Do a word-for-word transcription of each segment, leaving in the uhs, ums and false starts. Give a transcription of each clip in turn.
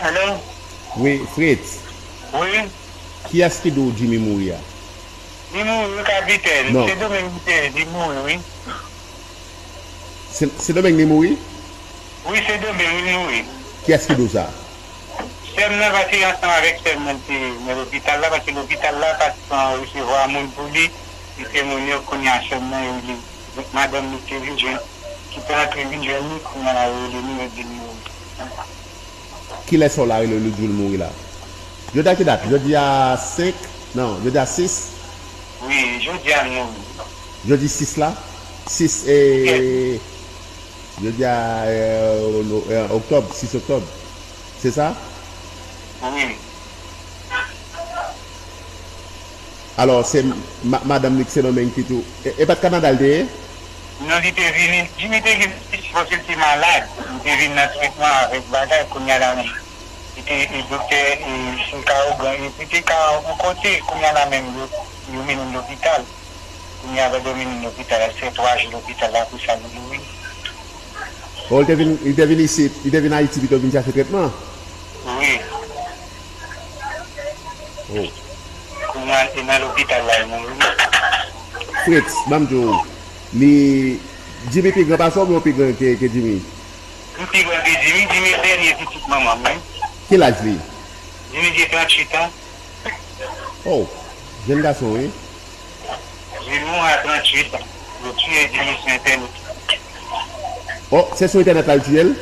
Alo? Wi, Fritz. Wi. Kiyès ki di w Jimmy mouri a? Li mouri, wi, kapitèn. Non. Se Domeng ki te di mouri, wi. Se, se Domeng li mouri? Wi, se Domeng li mouri. Kiyès ki di w sa? Sè m nan, paske ansanm avèk sè m nan te nan lopital la, paske lopital la pa t pran resevwa moun pou li, li te moun yo, kounye a sè m nan yo li, madanm li te vin jwenn, ki te antre vin jwenn li, kounye a yo rele nou, yo di li mouri. Kilè sa w la rele l, ou di l mouri la? Jodi a ki dat? Jodi a senk? Non, jodi a sis? Wi, jodi a l mouri. Jodi sis la? Sis, e, jodi a, e, no-, e, oktòb, sis oktòb. Se sa? Wi. Alò, se ma-, madanm li ki se Domeng ki tou. E, e pa t Kanada l te ye? Non, li te vini, Jimmy te vin isit paske l te malad. Li te vin nan tretman avèk bagay, kounye a la menm. Li te, e, doktè, e, se ka ougan, e, li te ka yon kote, kounye a la menm, yo, yo mennen l lopital. Kounye a, yo mennen l lopital, se twa jou lopital la, apre sa, li mouri. Oh, li te vin, li te vin isit, li te vin Ayiti pito vin chache tretman? Wi. Oh. Kounye a, se nan lopital la, li mouri. Fritz, ban m di w, li, Jimmy pi gran pase w oubyen w pi gran ke, ke Jimmy? M pi gran ke Jimmy, Jimmy se dènye pitit manman m, wi. Ki laj li? Jimmy gen tranntuit an. Oh, jèn gason, wi. Jimmy mouri a tranntuit an. Yo tiye Jimmy sou entènèt. Oh, se sou entènèt la yo tiye l?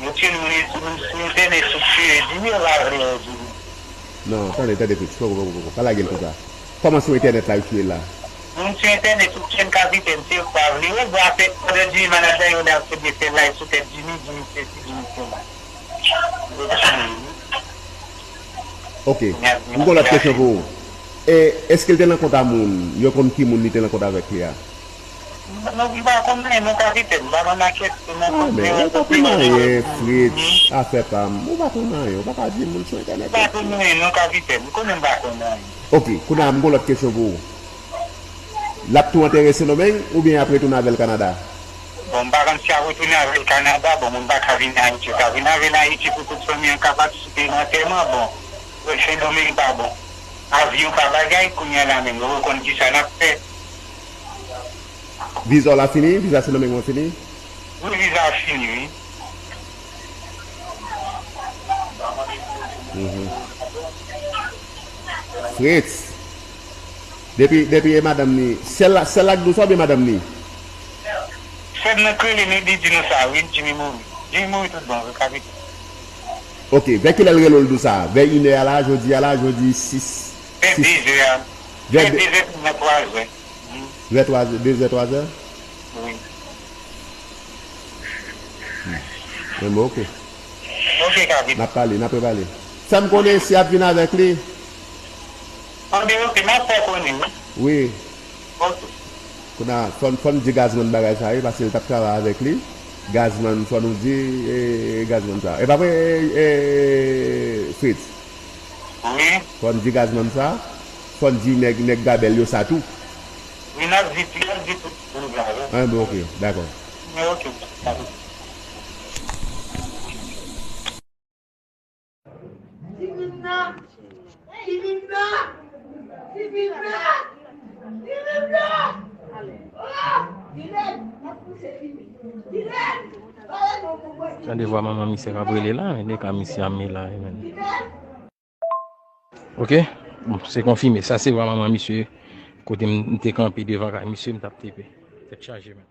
Yo tiye l, moun sou, sou entènèt yo tiye Jimmy, yo pa vle wè Jimmy. Non, tande, tande, Fritz, poko, poko, poko, pa lage l konsa. Kòman sou entènèt la yo tiye l la? Moun sou entènèt yo tiye l, kapitèn, se yo k pa vle wè l, bon, apre, pandan Jimmy malad la, yo ap fè de fè live sou tèt Jimmy, Jimmy sesi, Jimmy sela. Ok. M gen yon lòt kesyon pou ou. E, èske l te nan kont a moun? Yo konn ki moun li te nan kont avèk li a? Non, m pa konn anyen, non, kapitèn. M pa konn nan kèt, se nan kont mwen. Ah, men ou pa konn anyen, Fritz. Afè pa m. Ou pa konn anyen. Ou pa ka di moun sou entènèt. M pa konn anyen, non, kapitèn. M konnen m pa konn anyen. Ok, kounye a, m gen yon lòt kesyon pou ou. L ap tou antere Sendomeng oubyen y ap retounen avè l Kanada? Bon, m pa konn si y ap retounen avè l Kanada. Bon, moun pa ka vin Ayiti. Yo ka vin avè l Ayiti pou tout fanmi an ka patisipe nan antèman. Bon, Sendomeng pa bon. Avyon pa bagay, kounye a la menm. Yo konn kisa n ap fè. Viza w la fini? Viza Sendomeng ou an fini? Wi, viza a fini, wi. Mhm. Fritz. Depi, depi e madanm ni, sè l la, sè l la k di w sa oubyen madanm ni? Sè m nan k rele nou, li di nou sa, wi, Jimmy mouri. Jimmy mouri tout bon, wi, kapitèn. Ok, vè kilè l rele w, l di w sa? Vè inè a la, jodi a la, jodi sis. Vè dezè a. Vè dezè, vè twa zè. Vè twa zè, dezè, twa zè? Wi. Hmm. Bon, ok. Ok, kapitèn. N ap pale, n ap repale. Fè m konnen si y ap vin avèk li. Anben, ok, m ap fè konnen, wi. Wi. Ok. Kounye a, fò n, fò n di Gazman bagay sa, wi, paske l t ap travay avèk li. Gazman, fò nou di, e, e, Gazman sa. E pa vre, e, e, Fritz? Wi. Fò n di Gazman sa. Fò n di nèg, nèg Gabèl yo sa tou. Wi, n ap di, n ap di tout moun sa, wi. Anben, ok, dakò. Wi, ok, dakò. Divina! Divina! Divina! Divina! Oh! Divine! N ap pouse Divine. Divine! Tande vwa manman misye k ap rele la, men de ka misye a men la, men. Ok, bon, se konfime. Sa se vwa manman misye, kote m, m te kanpe devan kay misye, m t ap tepe. Tèt chaje, men.